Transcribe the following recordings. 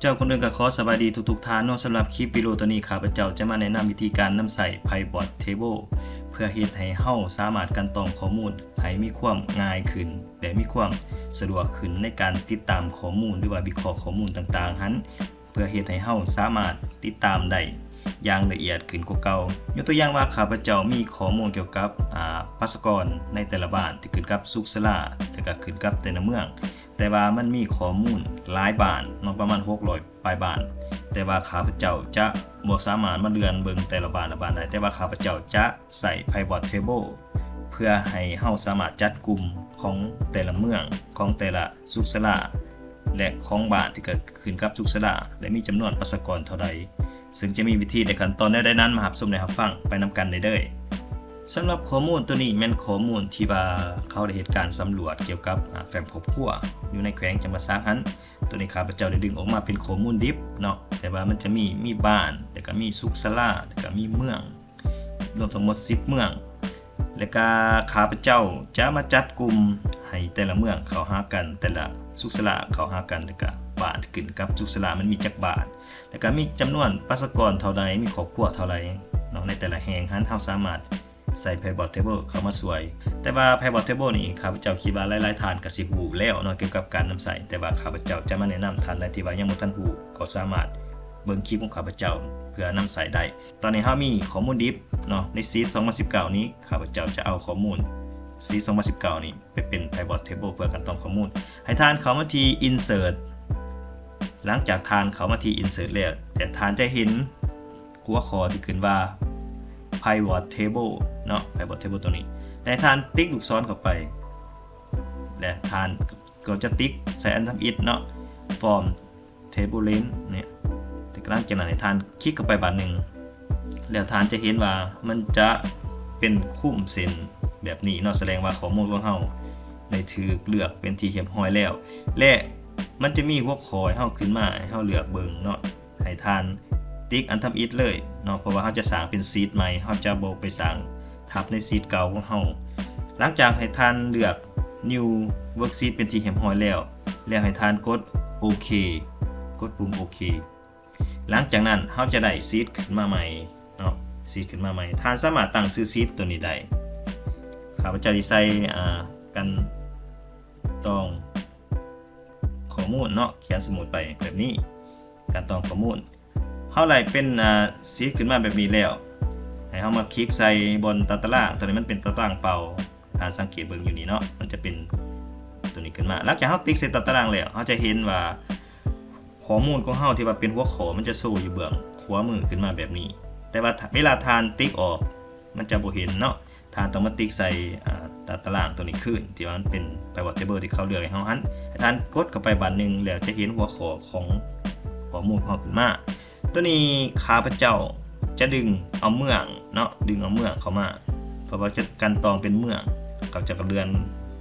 ເຈົ້າ ກ່ອນອື່ນກໍຂໍສະບາຍດີທຸກໆທ່ານເນາະ. ສຳລັບຄລິບວິດີໂອໂຕນີ້ ຂ້າພະເຈົ້າຈະມາແນະນຳວິທີການນຳໃຊ້ Pivot Table ເພື່ອເຮັດໃຫ້ເຮົາສາມາດກັ່ນຕອງຂໍ້ມູນໃຫ້ມີຄວາມງ່າຍຂຶ້ນ ແລະ ມີຄວາມສະດວກຂຶ້ນໃນການຕິດຕາມຂໍ້ມູນ ຫຼືວ່າວິເຄາະຂໍ້ມູນຕ່າງໆຫັ້ນ ເພື່ອເຮັດໃຫ້ເຮົາສາມາດຕິດຕາມໄດ້ຢ່າງລະອຽດຂຶ້ນກວ່າເກົ່າ. ຍົກຕົວຢ່າງວ່າ ຂ້າພະເຈົ້າມີຂໍ້ມູນກ່ຽວກັບ ອາ ປະຊາກອນໃນແຕ່ລະບ້ານທີ່ຂຶ້ນກັບສຸກສາລາ ແລະ ກໍຂຶ້ນກັບແຕ່ລະເມືອງ, ແຕ່ວ່າມັນມີຂໍ້ມູນຫຼາຍບ້ານເນາະ ປະມານຫົກຮ້ອຍປາຍບ້ານ, ແຕ່ວ່າຂ້າພະເຈົ້າຈະບໍ່ສາມາດມາເລື່ອນເບິ່ງແຕ່ລະບ້ານລະບ້ານໄດ້, ແຕ່ວ່າຂ້າພະເຈົ້າຈະໃຊ້ Pivot Table ເພື່ອໃຫ້ເຮົາສາມາດຈັດກຸ່ມຂອງແຕ່ລະເມືອງ, ຂອງແຕ່ລະສຸກສາລາ ແລະ ຂອງບ້ານທີ່ເກີດຂຶ້ນກັບສຸກສາລາ ແລະ ມີຈຳນວນປະຊາກອນເທົ່າໃດ, ເຊິ່ງຈະມີວິທີ ແລະ ຂັ້ນຕອນແນວໃດນັ້ນ ມາຮັບຊົມ ແລະ ຮັບຟັງໄປນຳກັນໄດ້ເລີຍ. ສຳລັບຂໍ້ມູນໂຕນີ້ແມ່ນຂໍ້ມູນທີ່ວ່າເຂົາໄດ້ເຮັດການສຳຫຼວດກ່ຽວກັບ ອາ ແຟ້ມຄອບຄົວຢູ່ໃນແຂວງຈຳປາສັກຫັ້ນ. ໂຕນີ້ຂ້າພະເຈົ້າໄດ້ດຶງອອກມາເປັນຂໍ້ມູນດິບເນາະ, ແຕ່ວ່າມັນຈະມີ ມີບ້ານ ແລ້ວກໍມີສຸກສາລາ ແລ້ວກໍມີເມືອງ ລວມທັງໝົດສິບເມືອງ, ແລ້ວກໍຂ້າພະເຈົ້າຈະມາຈັດກຸ່ມໃຫ້ແຕ່ລະເມືອງເຂົ້າຫາກັນ, ແຕ່ລະສຸກສາລາເຂົ້າຫາກັນ, ແລ້ວກໍບ້ານທີ່ຂຶ້ນກັບສຸກສາລາມັນມີຈັກບ້ານ, ແລ້ວກໍມີຈຳນວນປະຊາກອນເທົ່າໃດ, ມີຄອບຄົວເທົ່າໃດເນາະ ໃນແຕ່ລະແຫ່ງຫັ້ນ ເຮົາສາມາດ ໃຊ້ Pivot Table ເຂົ້າມາຊ່ວຍ. ແຕ່ວ່າ Pivot Table ນີ້ ຂ້າພະເຈົ້າຄິດວ່າຫຼາຍໆທ່ານກໍຊິຮູ້ແລ້ວເນາະ ກ່ຽວກັບການນຳໃຊ້, ແຕ່ວ່າຂ້າພະເຈົ້າຈະມາແນະນຳທ່ານໃດທີ່ວ່າຍັງບໍ່ທັນຮູ້ ກໍສາມາດເບິ່ງຄລິບຂອງຂ້າພະເຈົ້າເພື່ອນຳໃຊ້ໄດ້. ຕອນນີ້ເຮົາມີຂໍ້ມູນດິບເນາະ ໃນ Sheet ສອງພັນສິບເກົ້ານີ້ ຂ້າພະເຈົ້າຈະເອົາຂໍ້ມູນ Sheet ສອງພັນສິບເກົ້ານີ້ໄປເປັນ Pivot Table ເພື່ອກັ່ນຕອງຂໍ້ມູນ. ໃຫ້ທ່ານເຂົ້າມາທີ່ Insert. ຫຼັງຈາກທ່ານເຂົ້າມາທີ່ Insert ແລ້ວ ແຕ່ທ່ານຈະເຫັນ ຫົວຂໍ້ທີ່ຂຶ້ນວ່າ Pivot Table ເນາະ, Pivot Table ຕົວນີ້ ແລະ ທ່ານຕິກລູກສອນເຂົ້າໄປ ແລະ ທ່ານກໍຈະຕິກໃສ່ອັນທຳອິດເນາະ From Table Length ນີ້. ແຕ່ຫຼັງຈາກນັ້ນໃຫ້ທ່ານຄລິກເຂົ້າໄປບາດໜຶ່ງ ແລ້ວທ່ານຈະເຫັນວ່າມັນຈະເປັນຄຸມເສັ້ນແບບນີ້ເນາະ, ສະແດງວ່າຂໍ້ມູນຂອງເຮົາໄດ້ຖືກເລືອກເປັນທີ່ຮຽບຮ້ອຍແລ້ວ ແລະ ມັນຈະມີຫົວຂໍ້ໃຫ້ເຮົາຂຶ້ນມາ ໃຫ້ເຮົາເລືອກເບິ່ງເນາະ. ໃຫ້ທ່ານຕິກອັນທຳອິດເລີຍເນາະ, ເພາະວ່າເຮົາຈະສ້າງເປັນ Sheet ໃໝ່, ເຮົາຈະບໍ່ໄປສ້າງທັບໃນ Sheet ເກົ່າຂອງເຮົາ. ຫຼັງຈາກໃຫ້ທ່ານເລືອກ New Worksheet ເປັນທີ່ຮຽບຮ້ອຍແລ້ວ ແລ້ວໃຫ້ທ່ານກົດໂອເຄ, ກົດປຸ່ມໂອເຄ. ຫຼັງຈາກນັ້ນເຮົາຈະໄດ້ Sheet ຂຶ້ນມາໃໝ່ເນາະ, Sheet ຂຶ້ນມາໃໝ່. ທ່ານສາມາດຕັ້ງຊື່ Sheet ຕົວນີ້ໄດ້. ຂ້າພະເຈົ້າຊິໃສ່ ອ່າ ການຕອງ ຂໍ້ມູນເນາະ, ຂຽນສະໝຸດໄປແບບນີ້ ການຕອງຂໍ້ມູນ. ເຮົາໄດ້ເປັນ ອາ ຊີດຂຶ້ນມາແບບນີ້ແລ້ວ ໃຫ້ເຮົາມາຄລິກໃສ່ບ່ອນຕາຕະລາງ, ຕົວນີ້ມັນເປັນຕາຕະລາງເປົ່າ, ທ່ານສັງເກດເບິ່ງຢູ່ນີ້ເນາະ, ມັນຈະເປັນຕົວນີ້ຂຶ້ນມາ. ຫຼັງຈາກເຮົາຕິກໃສ່ຕາຕະລາງແລ້ວ ເຮົາຈະເຫັນວ່າຂໍ້ມູນຂອງເຮົາທີ່ວ່າເປັນຫົວຂໍ້ ມັນຈະໂຊຢູ່ເບື້ອງຂວາມືຂຶ້ນມາແບບນີ້, ແຕ່ວ່າເວລາທ່ານຕິກອອກ ມັນຈະບໍ່ເຫັນເນາະ. ທ່ານຕ້ອງມາຕິກໃສ່ ອາ ຕາຕະລາງຕົວນີ້ຄືນ ທີ່ວ່າມັນເປັນ pivot table ທີ່ເຂົາເລືອກໃຫ້ເຮົາຫັ້ນ. ໃຫ້ທ່ານກົດເຂົ້າໄປບາດໜຶ່ງ ແລ້ວຈະເຫັນຫົວຂໍ້ຂອງຂໍ້ມູນຂອງເຮົາຂຶ້ນມາ. ຕົວນີ້ຂ້າພະເຈົ້າຈະດຶງເອົາເມືອງເນາະ, ດຶງເອົາເມືອງເຂົ້າມາ ເພາະວ່າຈະກັ່ນຕອງເປັນເມືອງ. ເຂົາເຈົ້າກໍເລື່ອນ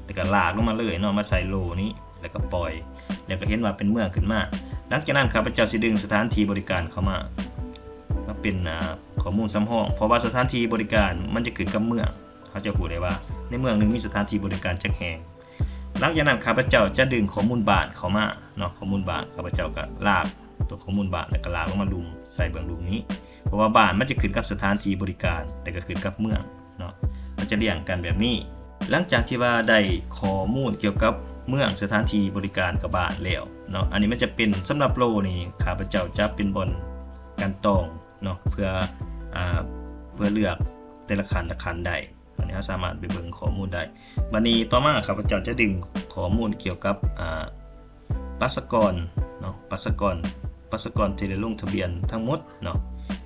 ແລ້ວກໍລາກລົງມາເລີຍເນາະ, ມາໃສ່ໂລນີ້ ແລ້ວກໍປ່ອຍ ແລ້ວກໍເຫັນວ່າເປັນເມືອງຂຶ້ນມາ. ຫຼັງຈາກນັ້ນ ຂ້າພະເຈົ້າຊິດຶງສະຖານທີ່ບໍລິການເຂົ້າມາ ມາເປັນ ອາ ຂໍ້ມູນສຳຮອງ, ເພາະວ່າສະຖານທີ່ບໍລິການມັນຈະຂຶ້ນກັບເມືອງ, ເຮົາຈະຮູ້ໄດ້ວ່າໃນເມືອງໜຶ່ງມີສະຖານທີ່ບໍລິການຈັກແຫ່ງ. ຫຼັງຈາກນັ້ນ ຂ້າພະເຈົ້າຈະດຶງຂໍ້ມູນບ້ານເຂົ້າມາເນາະ, ຂໍ້ມູນບ້ານ ຂ້າພະເຈົ້າກໍລາກຕົວຂໍ້ມູນບ້ານ ແລ້ວກໍລາກລົງມາລຸ່ມ ໃສ່ເບື້ອງລຸ່ມນີ້, ເພາະວ່າບ້ານມັນຈະຂຶ້ນກັບສະຖານທີ່ບໍລິການ ແລ້ວກໍຂຶ້ນກັບເມືອງເນາະ, ມັນຈະລຽງກັນແບບນີ້. ຫຼັງຈາກທີ່ວ່າໄດ້ຂໍ້ມູນກ່ຽວກັບເມືອງ, ສະຖານທີ່ບໍລິການ ກັບບ້ານແລ້ວເນາະ, ອັນນີ້ມັນຈະເປັນສຳລັບໂລນີ້ ຂ້າພະເຈົ້າຈະເປັນບ່ອນກັ່ນຕອງ ເນາະ ເພື່ອ ອາ ເພື່ອເລືອກແຕ່ລະຂັ້ນລະຂັ້ນໄດ້. ອັນນີ້ເຮົາສາມາດໄປເບິ່ງຂໍ້ມູນໄດ້. ບັດນີ້ຕໍ່ມາຂ້າພະເຈົ້າຈະດຶງຂໍ້ມູນກ່ຽວກັບ ອາ ປະຊາກອນເນາະ, ປະຊາກອນ ປະຊາກອນທີ່ໄດ້ລົງທະບຽນທັງໝົດເນາະ,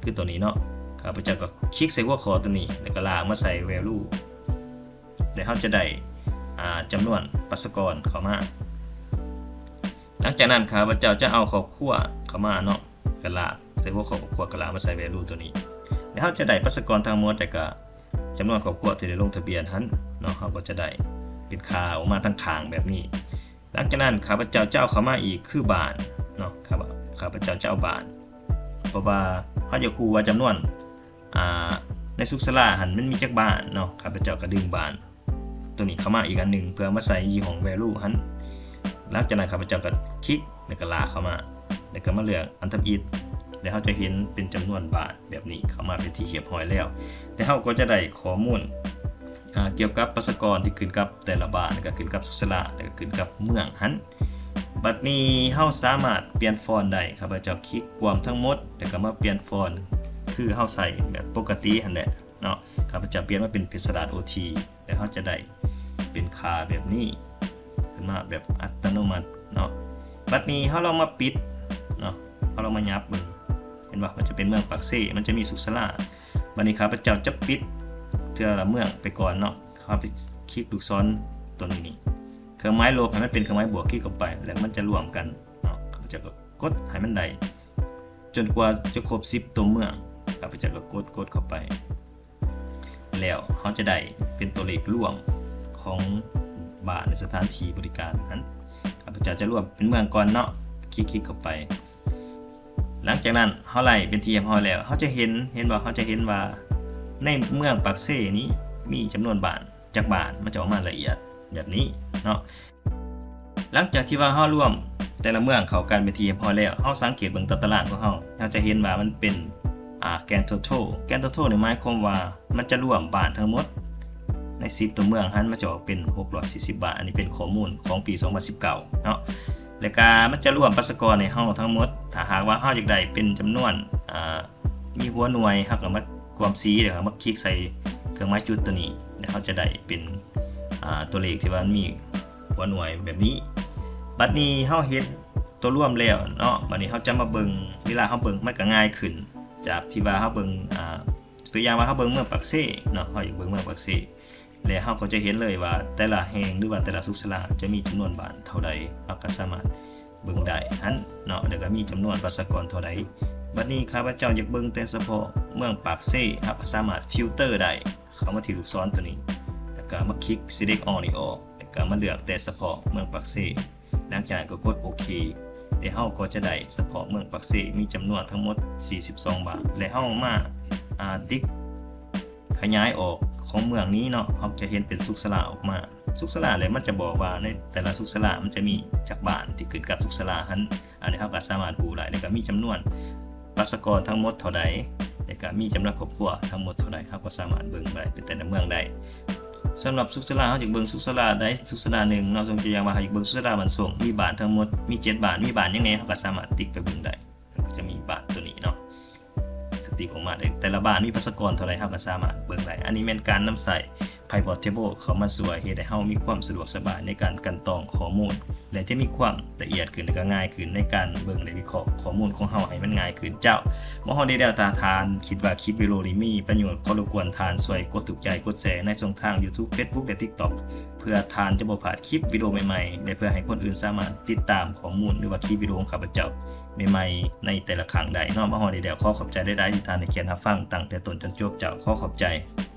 ຄືຕົວນີ້ເນາະ. ຂ້າພະເຈົ້າກໍຄລິກໃສ່ຫົວຂໍ້ຕົວນີ້ ແລ້ວກໍລາກມາໃສ່ value ແລ້ວເຮົາຈະໄດ້ ອາ ຈຳນວນປະຊາກອນເຂົ້າມາ. ຫຼັງຈາກນັ້ນ ຂ້າພະເຈົ້າຈະເອົາຄອບຄົວເຂົ້າມາເນາະ, ກະລາກໃສ່ຫົວຂໍ້ຄອບຄົວ ກະລາກມາໃສ່ value ຕົວນີ້ ແລ້ວເຮົາຈະໄດ້ປະຊາກອນທັງໝົດ ແລ້ວກະຈຳນວນຄອບຄົວທີ່ໄດ້ລົງທະບຽນຫັ້ນເນາະ, ເຮົາກໍຈະໄດ້ເປັນຄ່າອອກມາທາງຂ້າງແບບນີ້. ຫຼັງຈາກນັ້ນ ຂ້າພະເຈົ້າຈະເອົາເຂົ້າມາອີກຄືບ້ານເນາະ, ຂ້າ ຂ້າພະເຈົ້າຈະເອົາບ້ານ ເພາະວ່າເຮົາຢາກຮູ້ວ່າຈຳນວນ ອາ ໃນສຸກສາລາຫັ້ນມັນມີຈັກບ້ານເນາະ, ຂ້າພະເຈົ້າກໍດຶງບ້ານຕົວນີ້ເຂົ້າມາອີກອັນໜຶ່ງ ເພື່ອມາໃສ່ຢູ່ຫ້ອງ value ຫັ້ນ. ຫຼັງຈາກນັ້ນ ຂ້າພະເຈົ້າກໍຄລິກ ແລ້ວກໍລາກເຂົ້າມາ ແລ້ວກໍມາເລືອກອັນທຳອິດ ແລ້ວເຮົາຈະເຫັນເປັນຈຳນວນບ້ານແບບນີ້ເຂົ້າມາເປັນທີ່ຮຽບຮ້ອຍແລ້ວ. ແລ້ວເຮົາກໍຈະໄດ້ຂໍ້ມູນ ອາ ກ່ຽວກັບປະຊາກອນທີ່ຂຶ້ນກັບແຕ່ລະບ້ານ ແລ້ວກໍຂຶ້ນກັບສຸກສາລາ ແລ້ວກໍຂຶ້ນກັບເມືອງຫັ້ນ. ບັດນີ້ເຮົາສາມາດປ່ຽນຟອນໄດ້. ຂ້າພະເຈົ້າຄລິກກວມທັງໝົດ ແລ້ວກໍມາປ່ຽນຟອນ ຄືເຮົາໃສ່ແບບປົກກະຕິຫັ້ນແຫຼະເນາະ. ຂ້າພະເຈົ້າປ່ຽນມາເປັນເປັນສະດາດໂອທີ ແລ້ວເຮົາຈະໄດ້ເປັນຄ່າແບບນີ້ຂຶ້ນມາແບບອັດຕະໂນມັດເນາະ. ບັດນີ້ເຮົາລອງມາປິດເນາະ ເຮົາລອງມາຫຍັບເບິ່ງ ເຫັນບໍ່? ມັນຈະເປັນເມືອງປາກເຊ ມັນຈະມີສຸກສາລາ. ບັດນີ້ຂ້າພະເຈົ້າຈະປິດເທື່ອລະເມືອງໄປກ່ອນເນາະ. ເຮົາໄປຄລິກລູກສອນຕົວນີ້ ເຄື່ອງໝາຍລົບໃຫ້ມັນເປັນເຄື່ອງໝາຍບວກ ຄລິກເຂົ້າໄປ ແລ້ວມັນຈະລວມກັນເນາະ. ຂ້າພະເຈົ້າກໍກົດໃຫ້ມັນໄດ້ຈົນກວ່າຈະຄົບສິບຕົວເມືອງ. ຂ້າພະເຈົ້າກໍກົດ ກົດເຂົ້າໄປ ແລ້ວເຮົາຈະໄດ້ເປັນຕົວເລກລວມຂອງບ້ານ ແລະ ສະຖານທີ່ບໍລິການຫັ້ນ. ຂ້າພະເຈົ້າຈະລວມເປັນເມືອງກ່ອນເນາະ ຄລິກໆເຂົ້າໄປ. ຫຼັງຈາກນັ້ນເຮົາໄລ່ເປັນທີ່ຮຽບຮ້ອຍແລ້ວ ເຮົາຈະເຫັນ ເຫັນບໍ່? ເຮົາຈະເຫັນວ່າໃນເມືອງປາກເຊນີ້ມີຈຳນວນບ້ານຈັກບ້ານ ມັນຈະອອກມາລະອຽດແບບນີ້ເນາະ. ຫຼັງຈາກທີ່ວ່າເຮົາລວມແຕ່ລະເມືອງເຂົ້າກັນເປັນທີ່ຮຽບຮ້ອຍແລ້ວ ເຮົາສັງເກດເບິ່ງຕາຕະລາງຂອງເຮົາ ເຮົາຈະເຫັນວ່າມັນເປັນ ອາ ແກນໂທໂທ. ແກນໂທໂທນີ້ໝາຍຄວາມວ່າມັນຈະລວມບ້ານທັງໝົດໃນສິບຕົວເມືອງຫັ້ນ ມັນຈະອອກເປັນຫົກຮ້ອຍສີ່ສິບບ້ານ. ອັນນີ້ເປັນຂໍ້ມູນຂອງປີສອງພັນສິບເກົ້າເນາະ. ແລ້ວກະມັນຈະລວມປະຊາກອນໃຫ້ເຮົາທັງໝົດ. ຖ້າຫາກວ່າເຮົາຢາກໄດ້ເປັນຈຳນວນ ອາ ມີຫົວໜ່ວຍ ເຮົາກໍມາກວມສີ ແລ້ວກໍມາຄລິກໃສ່ເຄື່ອງໝາຍຈຸດຕົວນີ້ ແລ້ວເຮົາຈະໄດ້ເປັນ ອາ ຕົວເລກທີ່ວ່າມັນມີຫົວໜ່ວຍແບບນີ້. ບັດນີ້ເຮົາເຫັນຕົວລວມແລ້ວເນາະ ບັດນີ້ເຮົາຈະມາເບິ່ງ ເວລາເຮົາເບິ່ງມັນກໍງ່າຍຂຶ້ນ ຈາກທີ່ວ່າເຮົາເບິ່ງ ອາ ຕົວຢ່າງວ່າເຮົາເບິ່ງເມືອງປາກເຊເນາະ ເຮົາຢາກເບິ່ງເມືອງປາກເຊ ແລະ ເຮົາກໍຈະເຫັນເລີຍວ່າແຕ່ລະແຫ່ງ ຫຼືວ່າແຕ່ລະສຸກສາລາຈະມີຈຳນວນບ້ານເທົ່າໃດ ເຮົາກໍສາມາດເບິ່ງໄດ້ຫັ້ນເນາະ ແລ້ວກໍມີຈຳນວນປະຊາກອນເທົ່າໃດ. ບັດນີ້ຂ້າພະເຈົ້າຢາກເບິ່ງແຕ່ສະເພາະເມືອງປາກເຊ ເຮົາກໍສາມາດຟິວເຕີໄດ້ ເຂົ້າມາທີ່ລູກສອນຕົວນີ້ ແລ້ວກໍມາຄລິກ select all ນີ້ອອກ ແລ້ວກໍມາເລືອກແຕ່ສະເພາະເມືອງປາກເຊ. ຫຼັງຈາກນັ້ນກໍກົດໂອເຄ ແລ້ວເຮົາກໍຈະໄດ້ສະເພາະເມືອງປາກເຊ ມີຈຳນວນທັງໝົດສີ່ສິບສອງບ້ານ ແລະ ເຮົາມາ ອາ ຕິກຂະຫຍາຍອອກຂອງເມືອງນີ້ເນາະ ເຮົາຈະເຫັນເປັນສຸກສາລາອອກມາ. ສຸກສາລາ ແລ້ວມັນຈະບອກວ່າໃນແຕ່ລະສຸກສາລາມັນຈະມີຈັກບ້ານທີ່ຂຶ້ນກັບສຸກສາລາຫັ້ນ ອັນນີ້ເຮົາກໍສາມາດຮູ້ໄດ້ ແລ້ວກໍມີຈຳນວນປະຊາກອນທັງໝົດເທົ່າໃດ ແລ້ວກໍມີຈຳນວນຄອບຄົວທັງໝົດເທົ່າໃດ ເຮົາກໍສາມາດເບິ່ງໄດ້ເປັນແຕ່ລະເມືອງໄດ້. ສຳລັບສຸກສາລາ ເຮົາຢາກເບິ່ງສຸກສາລາໃດ ສຸກສາລາໜຶ່ງເນາະ ຍົກຕົວຢ່າງວ່າເຮົາຢາກເບິ່ງສຸກສາລາບ້ານໂສງ ມີບ້ານທັງໝົດມີເຈັດບ້ານ ມີບ້ານຫຍັງແດ່ ເຮົາກໍສາມາດຕິກໄປເບິ່ງໄດ້ ກໍຈະມີບ້ານຕົວນີ້ເນາະ ກໍຕິກອອກມາໄດ້ ແຕ່ລະບ້ານມີປະຊາກອນເທົ່າໃດ ເຮົາກໍສາມາດເບິ່ງໄດ້. ອັນນີ້ແມ່ນການນຳໃຊ້ Pivot Table ເຂົ້າມາຊ່ວຍເຮັດໃຫ້ເຮົາມີຄວາມສະດວກສະບາຍໃນການກັ່ນຕອງຂໍ້ມູນ ແລະ ຈະມີຄວາມລະອຽດຂຶ້ນ ແລະ ກໍງ່າຍຂຶ້ນໃນການເບິ່ງ ແລະ ວິເຄາະຂໍ້ມູນຂອງເຮົາໃຫ້ມັນງ່າຍຂຶ້ນ. ເຈົ້າ ມາຮອດນີ້ແລ້ວ ຖ້າທ່ານຄິດວ່າຄລິບວິດີໂອນີ້ມີປະໂຫຍດ ຂໍລົບກວນທ່ານຊ່ວຍກົດຖືກໃຈ ກົດແຊໃນຊ່ອງທາງ YouTube Facebook ແລະ TikTok ເພື່ອທ່ານຈະບໍ່ພາດຄລິບວິດີໂອໃໝ່ໆ ແລະ ເພື່ອໃຫ້ຄົນອື່ນສາມາດຕິດຕາມຂໍ້ມູນ ຫຼືວ່າຄລິບວິດີໂອຂອງຂ້າພະເຈົ້າໃໝ່ໆໃນແຕ່ລະຄັ້ງໄດ້ເນາະ. ມາຮອດນີ້ແລ້ວ ຂໍຂອບໃຈຫຼາຍໆທີ່ທ່ານໄດ້ແຄນຮັບຟັງຕັ້ງແຕ່ຕົ້ນຈົນຈົບ. ເຈົ້າ ຂໍຂອບໃຈ.